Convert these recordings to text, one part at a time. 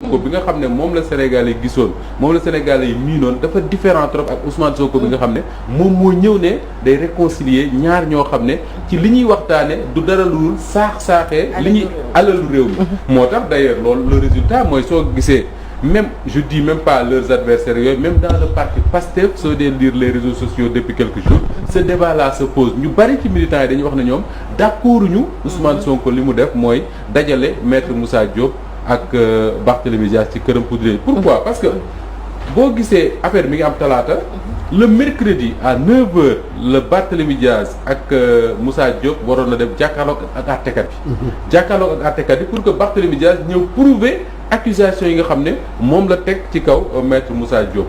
Sonko bi nga xam ne moom la Sénégalais yi gisoon moom la Sénégalais yi miinoon dafa différent trop ak Ousmane Sonko bi nga xam ne moom moo ñëw ne day réconcilier ñaar ñoo xam ne ci li ñuy waxtaane du dara lu saaxee li ñuy alalu réew mi moo tax d'ailleurs loolu le résultat mooy soo gisee même je dis même pas leurs adversaires yooyu même dans le parti Pastef soo dee lire les réseaux sociaux depuis quelques jours ce débat là se pose ñu bari ci militants yi dañuy wax ne ñoom d'accorduñu Ousmane Sonko li mu def mooy dajale maître Moussa Diop ak Barthélémy Dias ci këram pour dire pourquoi parce que boo gisee affaire mi ngi am talaata le mercredi à 9h le Barthélémy Dias ak Moussa Diop waroon na dem jàkkaarloog ak àttekat bi jàkkaarloog ak àttekat bi pour que Barthélémy Dias ñëw prouver accusation yi nga xam ne moom la teg ci kaw maître Moussa Diop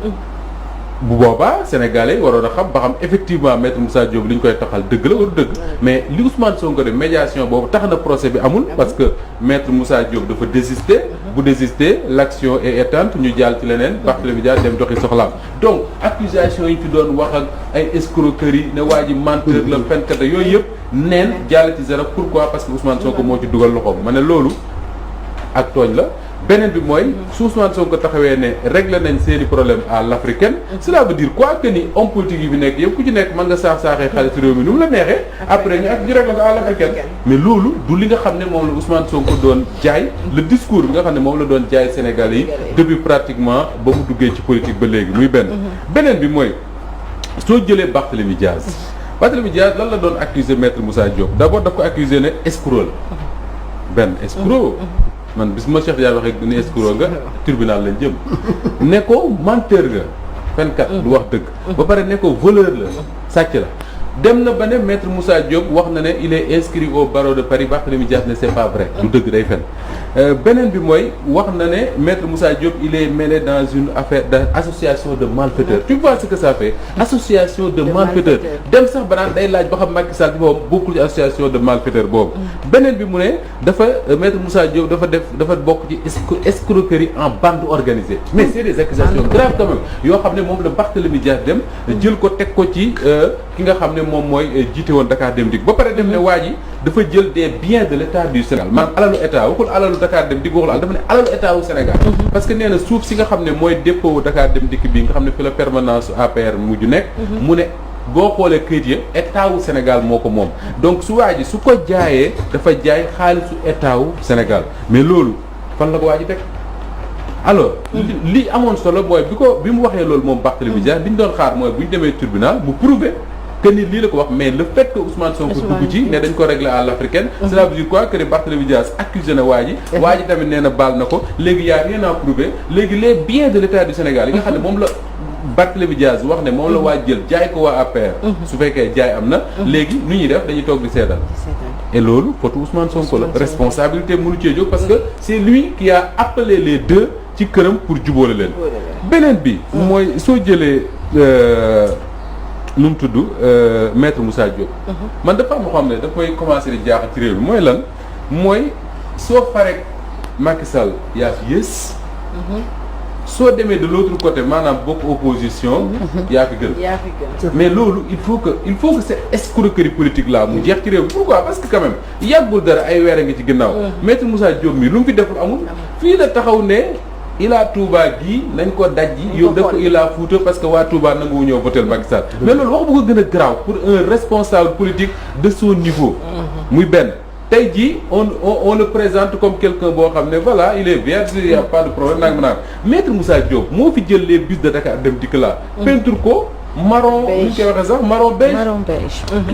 bu boobaa sénégalais yi waroon a xam ba xam effectivement maître Moussa Diop li ñu koy taxal dëgg la wala dëgg mais li Ousmane Sonko de médiation boobu tax na procès bi amul parce que maître Moussa Diop dafa désister bu désister l'action est éteinte ñu jàll ci leneen Barthélémy Dias dem doxi soxlaam donc accusation yi fi doon wax ak ay escroquerie ne waa ji menteur la fenkat yooyu yëpp neen jàll ci zéro pourquoi parce que Ousmane Sonko moo ci dugal loxoom ma ne loolu ak tooñ la beneen bi mooy su Ousmane Sonko taxawee ne réglé nañ seeni problème à l'africaine cela veut dire quoi que ni homme politique yi fi nekk yëpp ku ci nekk mën nga saax-saaxee xaalis réew mi nu mu la neexee après ñu réglé ko à l'africaine mais loolu du li nga xam ne moom la Ousmane Sonko doon jaay le discours bi nga xam ne moom la doon jaay Sénégalais yi depuis pratiquement ba mu duggee ci politique ba léegi muy beneen bi mooy soo jëlee Barthélémy Dias lan la doon accuser maître Moussa Diop d'abord daf ko accuser ne escroc la escroc man bis ma Cheikh Diagne waxee ni escroc nga tribunal lañ jëm ne ko menteur nga fenkat du wax dëgg ba pare ne ko voleur la sàcc la dem na ba ne maître Moussa Diop wax na ne il est inscrit au barreau de Paris Barthélémy Dias ne c'est pas vrai du dëgg day fen beneen bi mooy wax na ne maître Moussa Diop il est mêlé dans une affaire d'association de malfaiteurs tu vois ce que ça fait association de malfaiteurs dem sax ba naan day laaj ba xam Macky Sall ci boppam bokkul ci association de malfaiteurs boobu beneen bi mu ne dafa maître Moussa Diop dafa bokk ci escroquerie en bande organisée mais c'est des accusations graves quand même yoo xam ne moom la Barthélémy Dias dem jël ko teg ko ci ki nga xam ne moom mooy jiite woon Dakar Dem Dikk ba pare dem ne waa ji dafa jël des biens de l'État du Sénégal man alalu état waxul alalu Dakar Dem Dikk waxul dafa ne alalu état wu Sénégal parce que nee na suuf si nga xam ne mooy dépôt Dakar Dem Dikk bi nga xam ne fi la permanence APR mujj nekk mu ne boo xoolee këyit ya état wu Sénégal moo ko moom donc su waa ji su ko jaayee dafa jaay xaalisu état wu Sénégal mais loolu fan la ko waa ji teg alors li amoon solo mooy bi mu waxee loolu moom Barthélémy Dias li ñu doon xaar mooy bu ñu demee tribunal mu prouver que ni lii la ko wax mais le fait que Ousmane Sonko dugg ci ne dañ ko régler à l'africaine cela veut dire quoi que ni Barthélémy Dias accusé na waa ji tamit nee na baal na ko léegi y a rien à prouver léegi les biens de l'État du Sénégal yi nga xam ne moom la Barthélémy Dias wax ne moom la waa jël jaay ko waa APR su fekkee jaay am na léegi nu ñuy def dañuy toog di seetal et loolu fotu Ousmane Sonko la responsabilité mënu cee jóg parce que c'est lui qui a appelé les deux ci këram pour jubóole leen beneen bi mooy soo jëlee nu mu tudd maître Moussa Diop man dafa am xam ne dafay commencer di jaaxal ci réew mi mooy lan mooy soo farek Macky Sall yaa fi yées soo demee de l'autre côté maanaam bokk opposition yaa fi gën mais loolu il faut que cette escroquerie politique là mu jeex ci réew mi pourquoi parce que quand même yàggul dara ay weer a ngi ci ginnaaw maître Moussa Diop mi lu mu fi deful amul fii la taxaw ne Ila Touba gii nañ ko dajji yow def ko Ila Fouta parce que waa Touba nangu ñëw voter Macky Sall mais loolu wax bu ko gën a grave pour un responsable politique de son niveau muy benn tey jii on le présente comme quelqu'un boo xam ne voilà il est vierge il y a pas de problème nag ma maître Moussa Diop moo fi jël les bus de Dakar Dem Dikk la peinture ko marron ñu koy waxee sax marron beige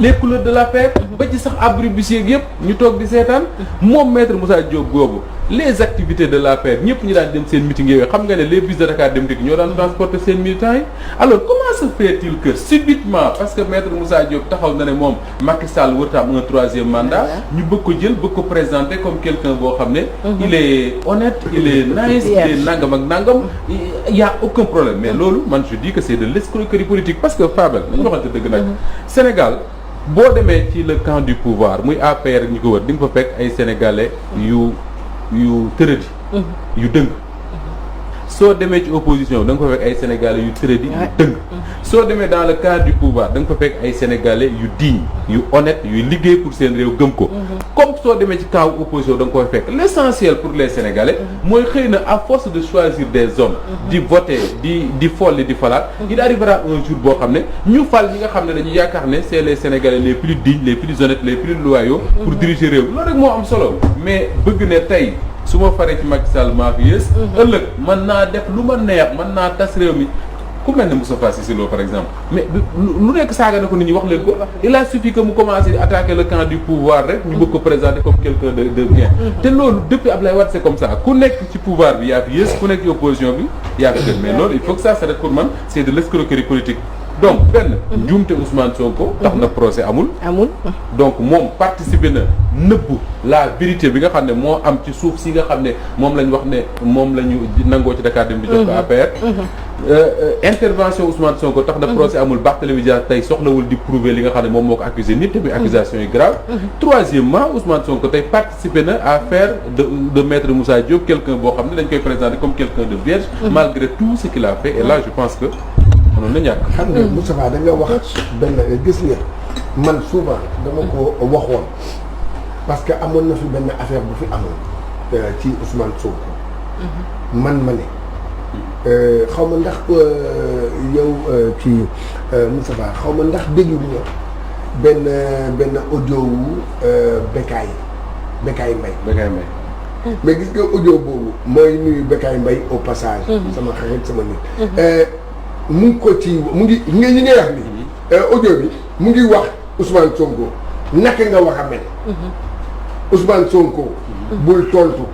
les couleurs de la paix ba ci sax abri bus yeeg yëpp ñu toog di seetaan moom maître Moussa Diop boobu les activités de la paix ñëpp ñu daan dem seen meeting yooyu xam nga ne les bus de Dakar Dem Dikk ñoo daan transporter seen militants yi alors comment se fait-il que subitement parce que maître Moussa Diop taxaw na ne moom Macky Sall warut a am un troisième mandat ñu bëgg ko jël bëgg ko présenter comme quelqu'un boo xam ne il est honnête il est nice il est nangam ak nangam il y a aucun problème mais loolu man je dis que c'est de l'escroquerie politique parce que Fabel nañu waxante dëgg nag Sénégal boo demee ci le camp du pouvoir muy APR ñi ko wër di nga fa fekk ay sénégalais yu tërëdi yu dëng soo demee ci opposition da nga ko fekk ay sénégalais yu tëradi yu dëng soo demee dans le cadre du pouvoir da nga ko fekk ay sénégalais yu digne yu honnête yuy liggéey pour seen réew gëm ko comme soo demee ci camp opposition da nga koy fekk l'essentiel pour les sénégalais mooy xëy na à force de choisir des hommes di voter di folli di falaat il arrivera un jour boo xam ne ñu fal ñi nga xam ne dañu yaakaar ne c'est les sénégalais les plus dignes les plus honnêtes les plus loyaux pour diriger réew loolu rek moo am solo mais bëgg ne tey su ma faree ci Macky Sall maa fi yées ëllëg mën naa def lu ma neex mën naa tas réew mi ku mel ne Moustapha Cissé Lo par exemple mais lu nekk saaga na ko nit ñi wax leen ko il a suffi que mu commencé di attaquer le camp du pouvoir rek ñu bëgg ko présenter comme quelqu'un de bien te loolu depuis Abdoulaye Wade c'est comme ça ku nekk ci pouvoir bi yaa fi yées ku nekk ci opposition bi yaa fi gën mais loolu il faut que ça s'arrête pour man c'est de l'escroquerie politique donc benn njuumte Ousmane Sonko tax na procès amul donc moom participer na nëbbu la vérité bi nga xam ne moo am ci suuf si nga xam ne moom lañ wax ne moom la ñu nangoo ci Dakar Dem di jox ko APR intervention Ousmane Sonko tax na procès amul Barthélémy Dias tey soxlawul di prouver li nga xam ne moom moo ko accusé nit tamit accusation yi grave troisièmement Ousmane Sonko tey participer na à faire de maître Moussa Diop quelqu'un boo xam ne dañ koy présenter comme quelqu'un de vierge malgré tout ce qu'il a fait et là je pense que mënoon na ñàkk. xam nga Moustapha da nga wax benn gis nga man souvent dama ko waxoon parce que amoon na fi benn affaire bu fi amoon ci Ousmane Sonko. man ma ne xaw ma ndax yow kii Moustapha xaw ma ndax déglu nga benn audio wu Bécaye Mbaye. mais gis nga audio boobu mooy nuyu Bécaye Mbaye au passage. sama xarit sama nit. mu ngi ko ci mu ngi ñi ngay wax ni audio bi mu ngi wax Ousmane Sonko naka nga wax a mel Ousmane Sonko bul tontu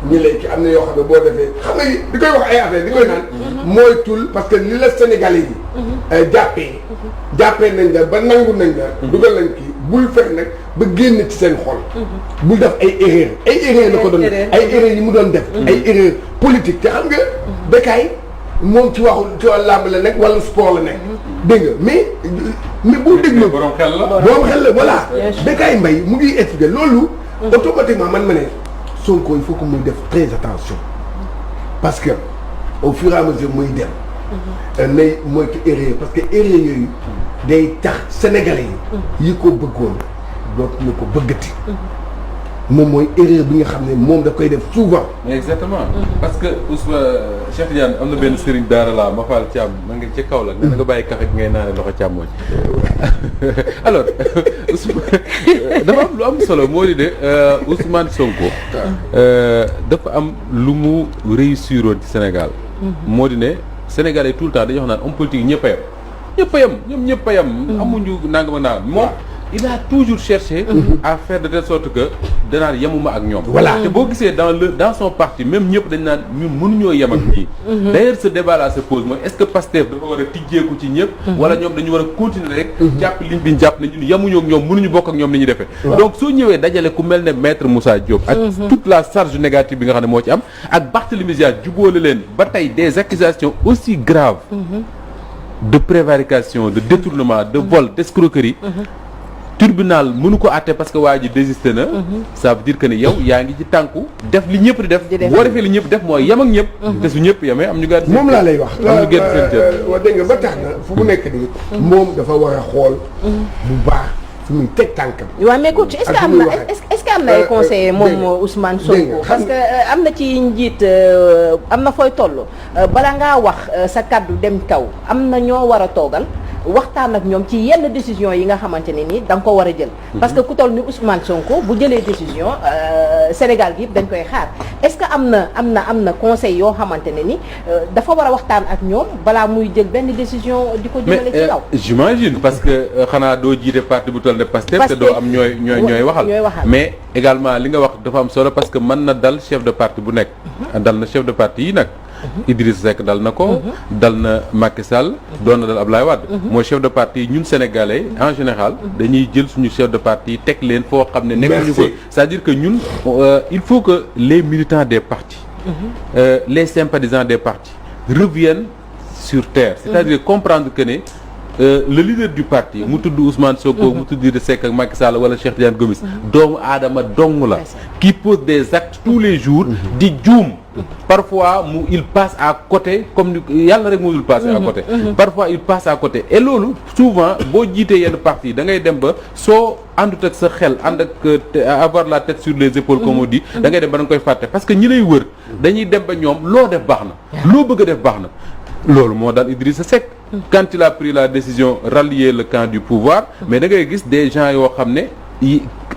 ñu lay ki am na yoo xam ne boo defee xam nga di koy wax ay affaire di koy naan moytul parce que li la Sénégalais yi jàppee nañ la ba nangu nañ la dugal nañ kii bul fex nag ba génn ci seen xol bul def ay erreur la ko doon ay erreur yi mu doon def ay erreur politique te xam nga Bécaye moom ci wàllu làmb la nekk wala sport la nekk dégg nga mais boo dégloo borom xel la voilà Bécaye Mbaye mu ngi expliqué loolu automatiquement man ma ne Sonko il faut que muy def très attention parce que au fur et à mesure muy dem nay moytu erreur parce que erreur yooyu day tax sénégalais yi ko bëggoon dootuñu ko bëggati moom mooy erreur bi nga xam ne moom da koy def souvent. exactement parce que Cheikh Tidiane am na benn sëriñ daara la ma faal Thiam ma ngi ci kaw la ne nga bàyyi café gi ngay naane loxo càmmooñ alors dafa am lu am solo moo di de Ousmane Sonko dafa am lu mu réussiroon ci Sénégal moo di ne Sénégal yi tout le temps dañuy wax naan homme politique ñëpp a yem ñoom ñëpp a yem amuñu nangam ak nangam moom il a toujours cherché à faire de telle sorte que danaan yemuma ak ñoom voilà te boo gisee dans son parti même ñëpp dañ naan ñun mënuñoo yem ak ñii d'ailleurs ce débat là se pose mooy est-ce que Pastef dafa war a tijjeeku ci ñëpp wala ñoom dañu war a continuer rek jàpp liñ biñ jàpp ne ñun yemuñoo ak ñoom mënuñu bokk ak ñoom ni ñuy defee donc soo ñëwee dajale ku mel ne maître Moussa Diop ak toute la charge négative bi nga xam ne moo ci am ak Barthélémy Dias jubóole leen ba tey des accusations aussi graves de prévarication de détournement de vol d'escroquerie tribunal mënu ko àtte parce que waa ji désisté na ça veut dire que ne yow yaa ngi ci tànku def li ñëpp di def boo defee li ñëpp def mooy yem ak ñëpp te su ñëpp yemee am ñu gàtt moom laa lay wax am ñu gàtt seen cër waa dégg nga ba tax na fu mu nekk nii moom dafa war a xool bu baax fi muy teg tànkam waaw mais coach est-ce que am na ay conseillers moom Ousmane Sonko parce que am na ci njiit am na fooy toll bala ngaa wax sa kaddu dem kaw am na ñoo war a toogal waxtaan ak ñoom ci yenn décision yi nga xamante ne ni da nga ko war a jël parce que ku toll ni Ousmane Sonko bu jëlee décision Sénégal gi yëpp dañ koy xaar est-ce que am na conseil yoo xamante ne ni dafa war a waxtaan ak ñoom balaa muy jël benn décision di ko jëmale ci kaw j'imagine parce que xanaa doo jiite parti bu toll ne Pastef te doo am ñooy waxal mais également li nga wax dafa am solo parce que mën na dal chef de parti bu nekk dal na chef de parti yi nag Idriss Seck dal na ko dal na Macky Sall doon na dal Abdoulaye Wade mooy chef de parti ñun sénégalais en général dañuy jël suñu chef de parti teg leen foo xam ne nekkuñu ko c'est-à-dire que ñun il faut que les militants des partis les sympathisants des partis reviennent sur terre c'est-à-dire comprendre que ne le leader du parti mu tudd Ousmane Sonko mu tudd Idriss Seck ak Macky Sall wala Cheikh Tidiane Gomis doomu aadama dong la qui pose des actes tous les jours di juum parfois il passe à côté comme ni yàlla rek mu dul passer à côté parfois il passe à côté et loolu souvent boo jiitee yenn parti da ngay dem ba soo àndut ak sa xel ànd ak avoir la tête sur les épaules comme on dit da ngay dem ba da nga koy fàtte parce que ñi lay wër dañuy dem ba ñoom loo def baax na loo bëgg a def baax na loolu moo daal Idrissa Seck quand il a pris la décision rallier le camp du pouvoir mais da ngay gis des gens yoo xam ne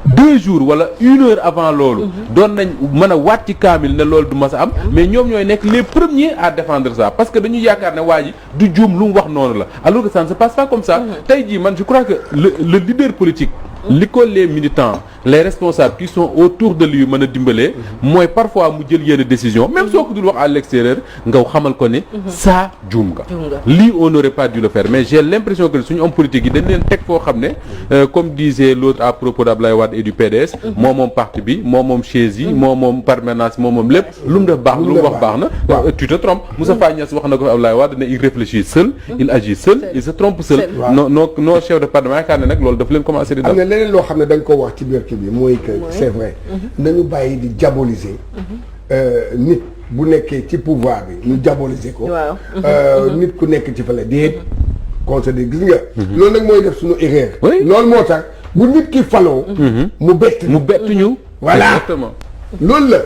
2 jours wala 1 heure avant loolu doon nañ mën a waat ci kaamil ne loolu du mas a am mais ñoom ñooy nekk les premiers à défendre ça parce que dañu yaakaar ne waa ji du juum lu mu wax noonu la alors que ça ne se passe pas comme ça tey jii man je crois que le leader politique li ko les militants les responsables qui sont autour de lui mën a dimbalee mooy parfois mu jël yenn décision même soo ko dul wax à l'extérieur nga xamal ko ne ça juum nga lii on n'aurait pas dû le faire mais j'ai l'impression que suñu homme politique yi dañ leen teg foo xam ne comme disait l'autre à propos d'Ablaye Wade et du PDS moom parti bi moom chaise yi moom permanence moom lépp lu mu def baax lu mu wax baax na tu te trompes Moustapha Niasse wax na ko Ablaye Wade ne il réfléchit seul il agit seul il se trompe seul nos chefs de parlement yaakaar ne nag loolu daf leen commencé di def leneen loo xam ne da nga ko wax ci biir kii bi mooy que c'est vrai nañu bàyyi di diaboliser nit bu nekkee ci pouvoir bi ñu diaboliser ko nit ku nekk ci fële déet conseil gis nga loolu nag mooy def suñu erreur loolu moo tax bu nit ki faloo mu bett ñu voilà exactement loolu la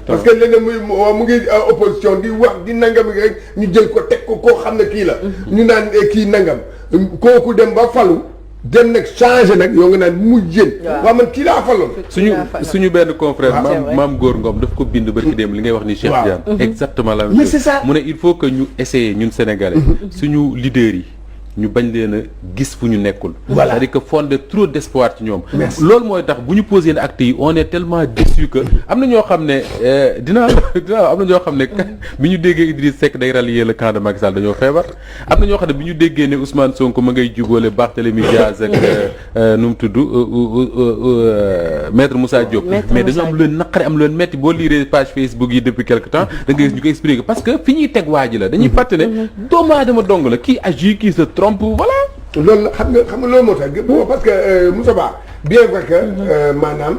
parce que léeg-léeg mu ngi opposition di wax di nangam rek ñu jël ko teg ko koo xam ne kii la ñu naan kii nangam kooku dem ba falu dem nag changé nag yoo nga naan mujjén waaw man kii laa faloon suñu benn confrère maam Góor Ngom daf ko bind barki dem li ngay wax ni Cheikh Diane exactement la même chose c'est ça mu ne il faut que ñu essayer ñun Sénégalais suñu leaders yi ñu bañ leen a gis fu ñu nekkul c'est-à-dire que fonder trop d'espoir ci ñoom loolu mooy tax bu ñu posé yenn actes yi on est tellement déçu que am na ñoo xam ne dinaa am na ñoo xam ne bi ñu déggee Idriss Seck day rallier le camp de Macky Sall dañoo feebar am na ñoo xam ne bi ñu déggee ne Ousmane Sonko ma ngay jubóole Barthélémy Diaz ak nu mu tudd Maître Moussa Diop mais dañoo am lu leen naqari am lu leen metti boo lire page Facebook yi depuis quelque temps da nga gis ñu ko expliquer parce que fi ñuy teg waa ji la dañuy fàtte ne doomu aadama dong la kii agit kii se trompe voilà loolu la xam nga loolu moo tax parce que Moussa Ba bien vrai que maanaam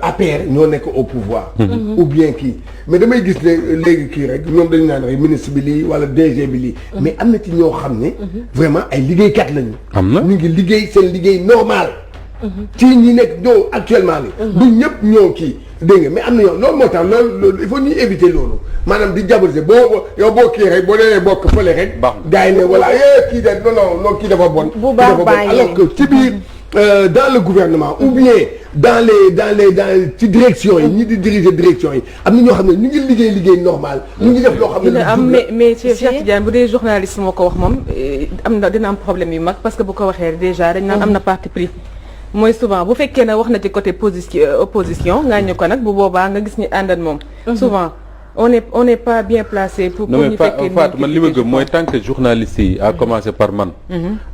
APR ñoo nekk au pouvoir ou bien kii mais damay gis ne léegi kii rek ñoom dañu naan rek ministre bi lii wala DG bi lii mais am na ci ñoo xam ne vraiment ay liggéeykat lañu ñu ngi liggéey seen liggéey normal ci ñi nekk ñoo actuellement ni du ñëpp ñoo kii dégg nga mais am na ñoo loolu moo tax loolu il faut ñuy éviter loolu maanaam di diaboliser yow boo kii rek boo dee bokk fële rek gars yi ne voilà kii de non kii dafa bon alors que ci biir dans le gouvernement ou bien dans ci direction yi ñi di diriger direction yi am na ñoo xam ne ñu ngi liggéey normal ñu ngi def loo xam ne mais Cheikh Tidiane bu dee journaliste moo ko wax moom dina am problème yu mag parce que bu ko waxee déjà dañ naan am na parti pris mooy souvent bu fekkee ne wax na ci côté opposition nga ñu ko nag bu boobaa nga gis ñu àndan moom souvent on n'est pas bien placé pour ñu fekkee Fatou man li ma gëm mooy tant que journalistes yi à commencer par man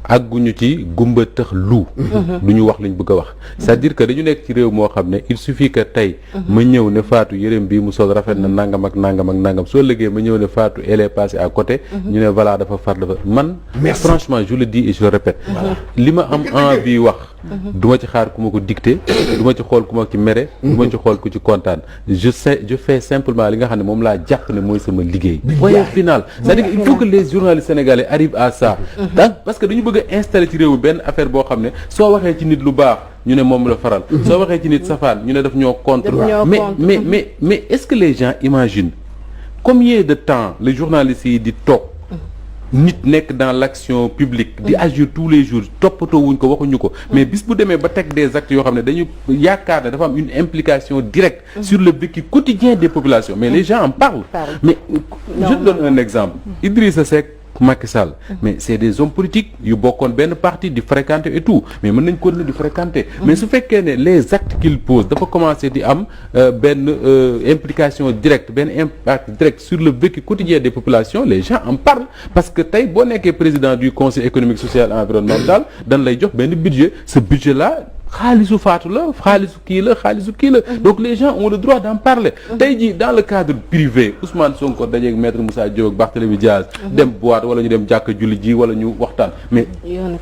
àgguñu ci gumba tëx lu ñu wax liñ bëgg a wax c'est-à-dire que dañu nekk ci réew moo xam ne il suffit que tey ma ñëw ne Fatou yërëm bii mu sol rafet na nangam ak nangam soo liggéey ma ñëw ne Fatou elle est passée à côté ñu ne voilà dafa man franchement je le dis et je le répète li ma am envie wax du ma ci xaar ku ma ko dicté du ma ci xool ku ma ci mere du ma ci xool ku ci kontaan je fais simplement li nga xam ne moom laa jàpp ne mooy sama liggéey au final c'est-à-dire il faut que les journalistes sénégalais arrivent à ça parce que dañu bëgg a installer ci réew mi benn affaire boo xam ne soo waxee ci nit lu baax ñu ne moom la faral soo waxee ci nit safaan ñu ne daf ñoo contre mais est-ce que les gens imaginent combien de temps les journalistes yi di toog nit nekk dans l'action publique di agir tous les jours toppatoo wuñ ko waxuñu ko mais bis bu demee ba teg des actes yoo xam ne dañu yaakaar ne dafa am une implication directe sur le vécu quotidien des populations mais les gens en parlent mais je te donne un exemple Idrissa Seck Macky Sall mais c'est des hommes politiques yu bokkoon benn parti di fréquenter et tout mais mën nañ continuer di fréquenter mais su fekkee ne les actes qu'ils posent dafa commencer di am benn implication directe benn impact direct sur le vécu quotidien des populations les gens en parlent parce que tey boo nekkee président du conseil économique social et environnemental dañ lay jox benn budget ce budget là xaalisu Fatou la xaalisu kii la donc les gens ont le droit d'en parler tey jii dans le cadre privé Ousmane Sonko dajeeg maître Moussa Diop ak Barthélémy Diaz dem boîte wala ñu dem jàkk julli ji wala ñu waxtaan mais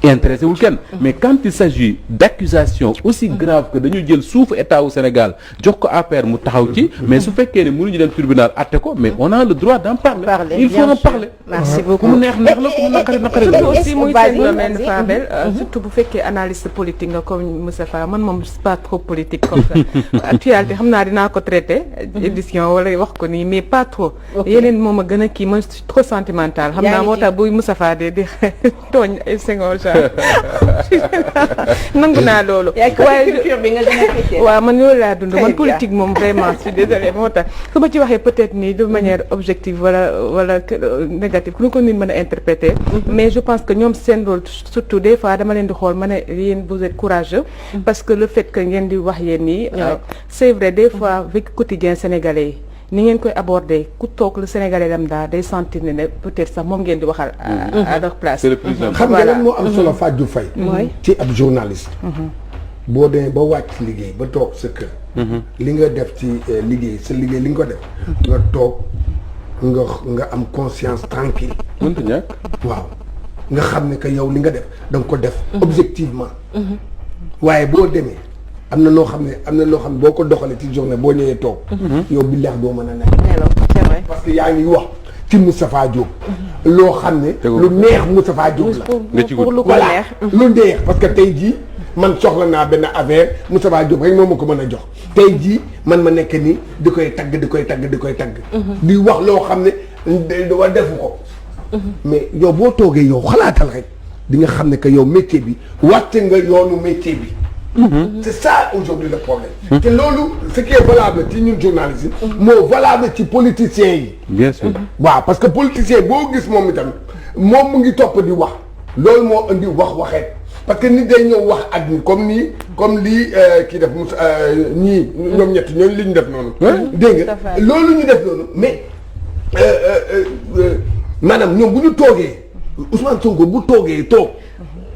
intéressé wul kenn mais quand il s'agit d'accusations aussi graves que dañu jël suufu état wu Sénégal jox ko APR mu taxaw ci mais su fekkee ne mënuñu dem tribunal atte ko mais on a le droit d'en parler il faut en parler merci beaucoup ku mu neex la ku mu naqari la aussi muy seen domaine Fabel surtout bu fekkee analyste politique nga comme man moom c'est pas trop politique comme ça actualité xam naa dinaa ko traité édition wala wax ko nii mais pas trop yeneen moom a gën a kii man trop sentimental xam naa moo tax buy Moustapha de di tooñ ay Senghor genre nangu naa loolu waaw man loolu laa dund man politique moom vraiment je suis désolée moo tax su ma ci waxee peut-être nii de manière objective wala négative ku ñu ko nit mën a interpréter mais je pense que ñoom seen rôle surtout des fois dama leen di xool ma ne yéen vous êtes courageux parce que le fait que ngeen di wax yéen nii c'est vrai des fois vécu quotidien sénégalais yi ni ngeen koy aborder ku toog le sénégalais lambda day sentir ne peut-être sax moom ngeen di waxal à leur place xam nga lan moo am solo Fatou Faye ci ab journaliste boo demee ba wàcc liggéey ba toog sa kër li nga def ci liggéey sa liggéey li nga ko def nga toog nga am conscience tranquille mënta ñàkk waaw nga xam ne que yow li nga def da nga ko def objectivement waaye boo demee am na loo xam ne boo ko doxalee ci journée boo ñëwee toog yow bi leex doo mën a nekk parce que yaa ngi wax ci Moustapha Diop loo xam ne lu neex Moustapha Diop la pour lu ko voilà neex lu neex parce que tey jii man soxla naa benn affaire Moustapha Diop rek moo ma ko mën a jox tey jii man ma nekk nii di koy tagg di wax loo xam ne wa defu ko mais yow boo toogee yow xalaatal rek di nga xam ne que yow métier bi wàcce nga yoonu métier bi c'est ça aujourd'hui le problème te loolu ce qui est valable ci ñun journalistes yi moo valable ci politiciens yi bien sûr waaw parce que politicien boo gis moom itam moom mu ngi topp di wax loolu moo indi waxeet parce que nit day ñëw wax ak ni comme lii kii def ñii ñoom ñett ñooñu li ñu def noonu dégg nga loolu ñu def noonu mais maanaam ñoom bu ñu toogee Ousmane Sonko bu toogee toog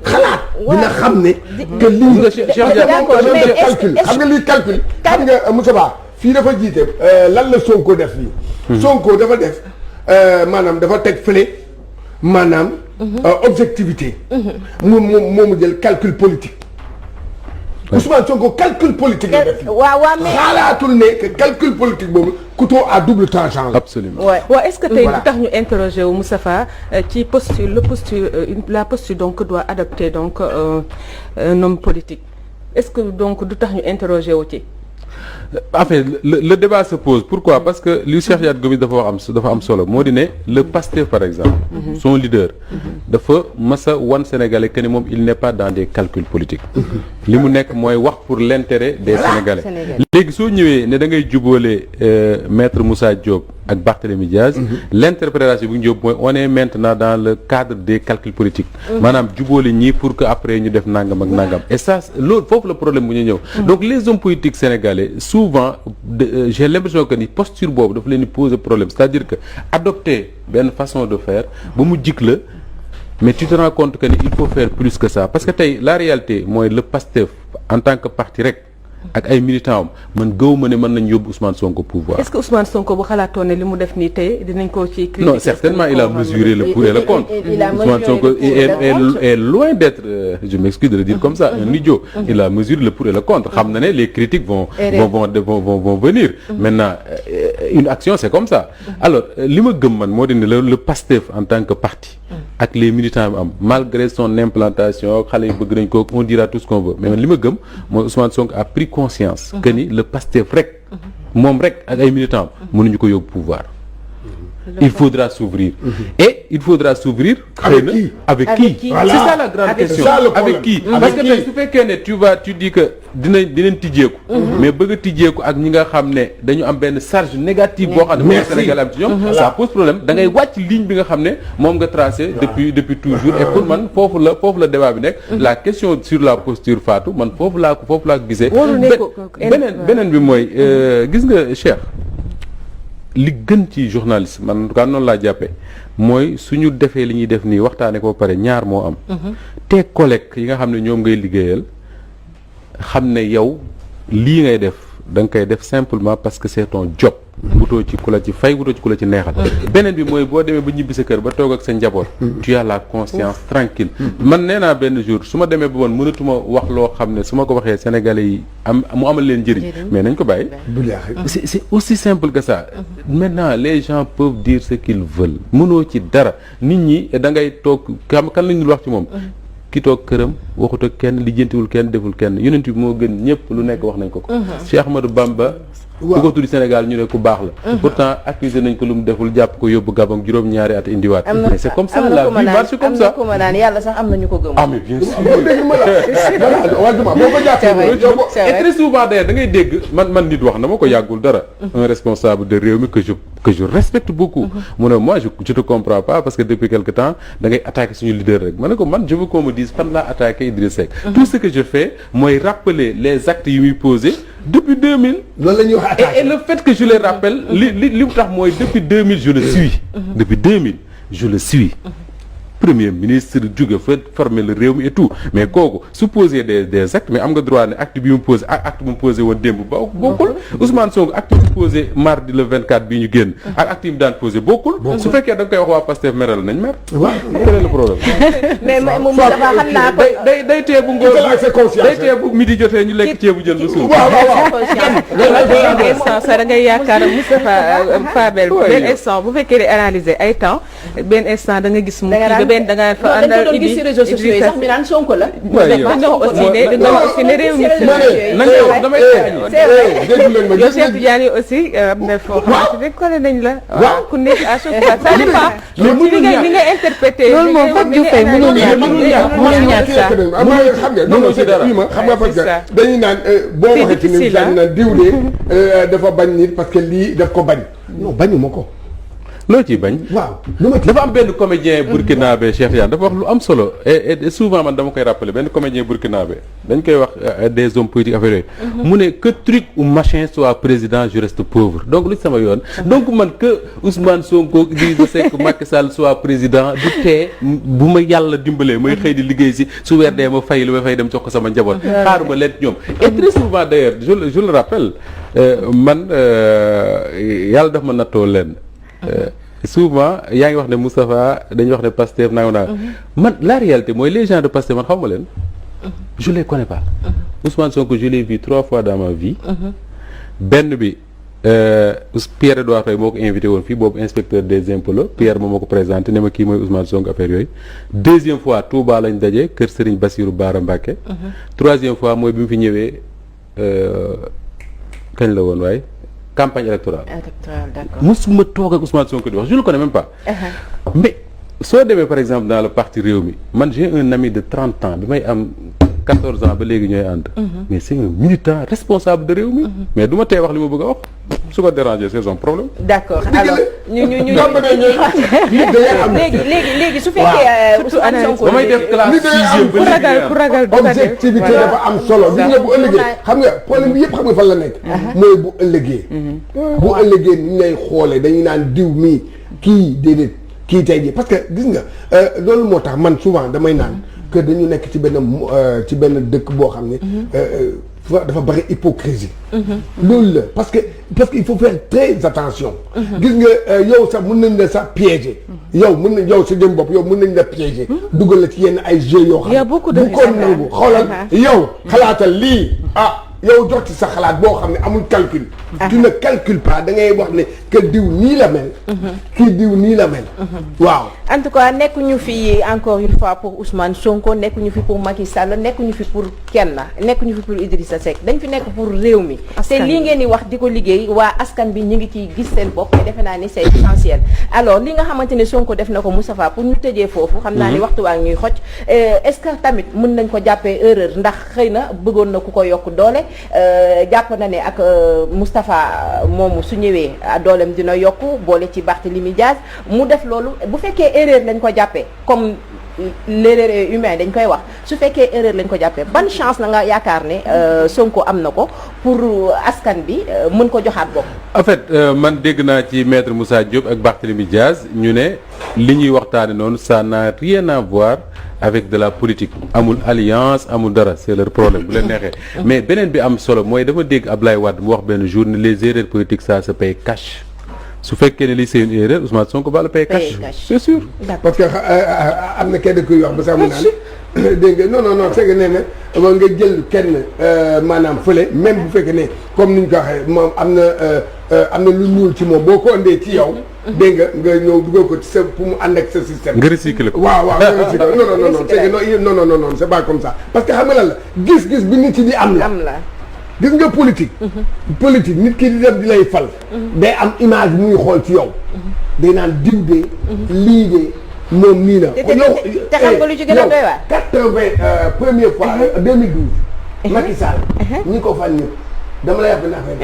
xalaat dina xam ne que lii calcul xam nga lii calcul xam nga Moussa Ba fii dafa jiite lan la Sonko def fii Sonko dafa def maanaam dafa teg fële maanaam objectivité mu jël calcul politique Ousmane Sonko calcul politique la def mais xalaatul ne que calcul politique boobu couteau à double tranchant la. Absolument. waaw est-ce que tey du tax ñu interroger wu Moustapha ci la posture donc que doit adopter donc un homme politique est-ce que donc du tax ñu interroger wu ci. En fait le débat se pose pourquoi parce que li Cheikh Yade Gomis dafa am solo moo di ne le Pastef par exemple son leader dafa masa wan Sénégalais que ni moom il n'est pas dans des calculs politiques li mu nekk mooy wax pour l'intérêt des Sénégalais léegi soo ñëwee ne da ngay jubóole maître Moussa Diop ak Barthélémy Diaz l'interprétation bi ñu jóob mooy on est maintenant dans le cadre des calculs politiques maanaam jubóole ñii pour que après ñu def nangam ak nangam et ça loolu foofu le problème bu ñu ñëw donc les hommes politiques sénégalais souvent j'ai l'impression que ni posture boobu dafa leen di poser problème c'est-à-dire que adopter benn façon de faire ba mu jik la mais tu te rends compte que ni il faut faire plus que ça parce que tey la réalité mooy le Pastef en tant que parti rek ak ay militants am man gëwuma ne mën nañ yóbbu Ousmane Sonko pouvoir. Est-ce que Ousmane Sonko bu xalaatoon ne li mu def nii tey dinañ ko ci critiquer? Non, certainement il a mesuré le pour et le contre. Ousmane Sonko est loin d'être, je m'excuse de le dire comme ça, un idiot. Il a mesuré le pour et le contre. Xam na ne les critiques vont venir. Maintenant une action c'est comme ça. Alors li ma gëm man moo di ne le Pastef en tant que parti ak les militants am malgré son implantation xale yi bëgg nañ ko on dira tout ce qu'on veut mais man li ma gëm mooy Ousmane Sonko a pris conscience que ni le Pastef rek moom rek ak ay militants mënuñu ko yóbbu pouvoir. Il faudra s'ouvrir. Et il faudra s'ouvrir avec qui Voilà. C'est ça la grande question. Avec qui Parce que tey su fekkee ne tu dis que dinañ tijjeeku mais bëgg a tijjeeku ak ñi nga xam ne dañu am benn charge négative boo xam ne moom Sénégal am ci ñoom ça pose problème da ngay wàcc ligne bi nga xam ne moom nga tracé depuis toujours et pour man foofu la débat bi nekk la question sur la posture Fatou man foofu laa ko gisee beneen bi mooy gis nga Cheikh li gën ci journaliste man en tout cas noonu laa jàppee mooy suñu defee li ñuy def nii waxtaane ko ba pare ñaar moo am tes collègues yi nga xam ne ñoom ngay liggéeyal xam ne yow lii ngay def da nga koy def simplement parce que c'est ton job. wutoo ci ku la ci fay wutoo ci ku la ci neexal. beneen bi mooy boo demee ba ñibbi sa kër ba toog ak sa njaboot. tu as la conscience tranquille man nee naa benn jour su ma demee ba woon mënatuma wax loo xam ne su ma ko waxee sénégalais yi mu amal leen njëriñ. mais nañ ko bàyyi. c'est aussi simple que ça. maintenant les gens peuvent dire ce qu'ils veulent mënoo ci dara nit ñi da ngay toog kan lañ dul wax ci moom. ki toog këram waxut ak kenn lijjantiwul kenn deful kenn yonent bi moo gën ñëpp lu nekk wax nañ ko ko. Cheikh Ahmadou Bamba. ku ko tuddi Sénégal ñu ne ku baax la. pourtant accusé nañ ko lu mu deful jàpp ko yóbbu Gabon juróom-ñaari at indiwaat. mais c'est comme ça la vie marche comme ça. am na ko ma naan yàlla sax am na ñu ko gëm. ah mais bien sûr. et très souvent d'ailleurs da ngay dégg man nit wax na ma ko yàggul dara. un responsable de réew mi que je respecte beaucoup. mu ne moi je te comprends pas parce que depuis quelque temps da ngay attaquer suñu leader rek ma ne ko man je veux qu'on me dise fan laa attaqué Idriss Seck. tout ce que je fais mooy rappeler les actes yu muy posé depuis 2000. loolu la ñuy wax attaqué et le fait que je les rappelle li mu tax mooy depuis 2000 je le suis. depuis 2000 je le suis. premier ministre jóge fa former le réew mi et tout mais kooku su poser des actes mais am nga droit ne acte bi mu posé ak acte bu mu posé woon démb ba bokkul Ousmane Sonko acte bi mu posé mardi le 24 bii ñu génn ak acte yi mu daan posé bokkul su fekkee da nga koy wax waa Pastef meral nañ mer waaw quel est le problème mais moom dafa xam naa ko day tee bu ngóor day tee bu midi jotee ñu lekk ceebu jël lu suuf instant sa da ngay yaakaar Moustapha Fabel benn instant bu fekkee di analyser ay temps benn instant da nga gis mu benn da nga fa àndal dañ ko doon gis ci réseaux sociaux yi sax mi naan Sonko la. dañoo aussi ne réew mi yow Cheikh Tidiane aussi am na foo xamante ne collé nañ la. waaw ku nekk à chaque fois ça dépend. ci li nga interprété. loolu moom foog ñu fay mënul ñàkk xam nga non c'est dara xam nga parce que dañuy naan boo waxee ci nit dañu naan diw de dafa bañ nit parce que lii daf ko bañ. non bañu ma ko. loo ciy bañ. waaw lu ma dafa am benn comédien burkinabé Cheikh Tidiane dafa wax lu am solo et souvent man dama koy rappeler benn comédien burkinabé dañ koy wax des hommes politiques affaire yooyu. mu ne que truc ou machin soit président je reste pauvre donc lu ci sama yoon. donc man que Ousmane Sonko Idrissa Seck Macky Sall soit président du tee bu ma yàlla dimbalee may xëy di liggéey si su weer dee ma fay lu ma fay dem jox ko sama njaboot. xaaruma leen ñoom et très souvent d'ailleurs je le rappelle man yàlla daf ma nattoo leen. souvent yaa ngi wax ne Moustapha dañuy wax ne Pastef naa man la réalité mooy les gens de Pastef man xaw ma leen je les connais pas Ousmane Sonko je l'ai vu 3 fois dans ma vie benn bi Pierre Edouard Faye moo ko invité woon fii boobu inspecteur des impôts la Pierre moo ko présenté ne ma kii mooy Ousmane Sonko affaire yooyu deuxième fois Touba lañ daje kër Serigne Bassirou Bara Mbacké troisième fois mooy bi mu fi ñëwee kañ la woon waaye campagne électorale. d'accord. musuma toog ak Ousmane Sonko di wax je le connais même pas. mais soo demee par exemple dans le parti Rewmi man j'ai un ami de 30 ans bi may am 14 ans ba léegi ñooy ànd. mais c'est un militant responsable de Rewmi. mais du ma tee wax li ma bëgg a wax su ko déranger c'est son problème. d'accord alors ñu léegi su fekkee Ousmane Sonko damay def classe 6e ba léegi pour ragal objectivité dafa am solo gis nga bu ëllëgee xam nga problème bi yëpp xam nga fan la nekk mooy bu ëllëgee ni ngay xoolee dañuy naan diw mii kii déedéet kii tey jii parce que gis nga loolu moo tax man souvent damay naan que dañu nekk ci benn dëkk boo xam ne dafa bari hypocrisie loolu la parce que il faut faire très attention gis nga yow sax mën nañ la sax piéger yow sa jëm bopp yow mën nañ la piéger dugal la ci yenn ay jeux yoo xam bu ko nangu xoolal yow xalaatal lii yow jox ci sa xalaat boo xam ne amul calcul tu ne calcules pas da ngay wax ne que diw nii la mel kii diw nii la mel waaw en tout cas nekkuñu fi encore une fois pour Ousmane Sonko nekkuñu fi pour Macky Sall nekkuñu fi pour kenn nekkuñu fi pour Idrissa Seck dañ fi nekk pour réew mi te lii ngeen di wax di ko liggéey waa askan bi ñu ngi ciy gis seen bopp te defe naa ni c'est essentiel alors li nga xamante ne Sonko def na ko Moustapha pour ñu tëjee foofu xam naa ni waxtu waa ñuy xoj est-ce que tamit mën nañ ko jàppee erreur ndax xëy na bëggoon na ku ko yokk doole jàpp na ne ak Moustapha moomu su ñëwee dooleem dina yokku boole ci Barthélémy Dias mu def loolu bu fekkee erreur lañ ko jàppee comme l'erreur est humaine dañ koy wax su fekkee erreur lañ ko jàppee ban chance la nga yaakaar ne Sonko am na ko pour askan bi mën ko joxaat bopp. en fait man dégg naa ci maître Moussa Diop ak Barthélémy Diaz ñu ne li ñuy waxtaane noonu ça n'a rien à voir avec de la politique amul alliance amul dara c'est leur problème bu leen neexee mais beneen bi am solo mooy dama dégg Ablaye Wade mu wax benn jour ne les erreurs politiques ça se paye cash su fekkee ne lii c'est une erreur Ousmane Sonko va le payer cash c'est sûr. parce que am na kenn kuy wax ba sax mu naan dégg nga non c'est que nee na nga jël kenn maanaam fële même bu fekkee ne comme ni ñu ko waxee moom am na lu ñuul ci moom boo ko andee ci yow. dégg nga ñëw dugal ko ci sa pour mu ànd ak sa système. nga recycler ko waaw nga recycler non c'est que non c'est pas comme ça parce que xam nga lan la gis-gis bi nit ci di am la. gis nga politique. politique nit ki di dem di lay fal. day am image bu muy xool ci yow. day naan diw de. lii de moom nii la. te xam nga lu ci gën a doy waar. première fois 2012. Macky Sall. ñi ko fal ñëpp dama lay wax benn affaire.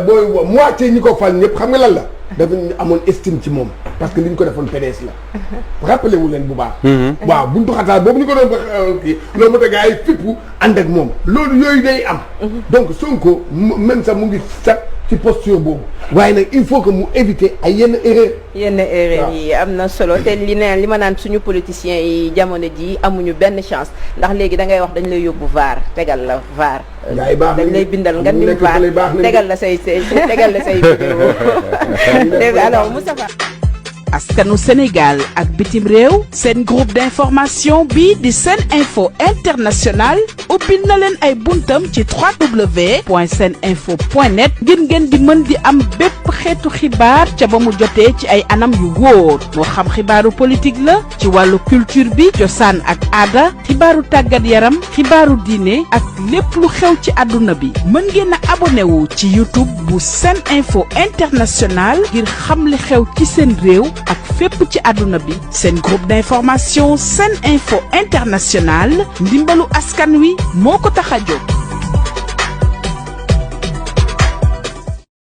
booy moitié ñi ko fal ñëpp xam nga lan la. dafa amoon estime ci moom parce que li ñu ko defoon PDS la. rappelé wu leen bu baax. waaw buntu xataal boobu ñu ko doon kii loolu moo tax gars yi fippu ànd ak moom loolu yooyu day am. donc Sonko même sax mu ngi sax ci posture boobu. waaye nag il faut que mu éviter ay yenn erreur. yenn erreur yi am na solo te li ma naan suñu politiciens yi jamono ji amuñu benn chance ndax léegi da ngay wax dañ lay yóbbu VAR tegal la VAR. dañ lay bindal nga nim VAR tegal la say vidéo alors Moustapha. askanu Sénégal ak bitim réew seen groupe d'information bi di Sen Info International ubbil na leen ay buntam ci www.seninfo.net ngir ngeen di mën di am bépp xeetu xibaar ca ba mu jotee ci ay anam yu wóor moo xam xibaaru politique la ci wàllu culture bi cosaan ak aada xibaaru tàggat yaram xibaaru diine ak lépp lu xew ci àdduna bi mën ngeen a abonné wu ci YouTube bu Sen Info International ngir xam li xew ci seen réew ak fépp ci àdduna bi seen groupe d'information Sen Info International ndimbalu askan wi moo ko tax a jóg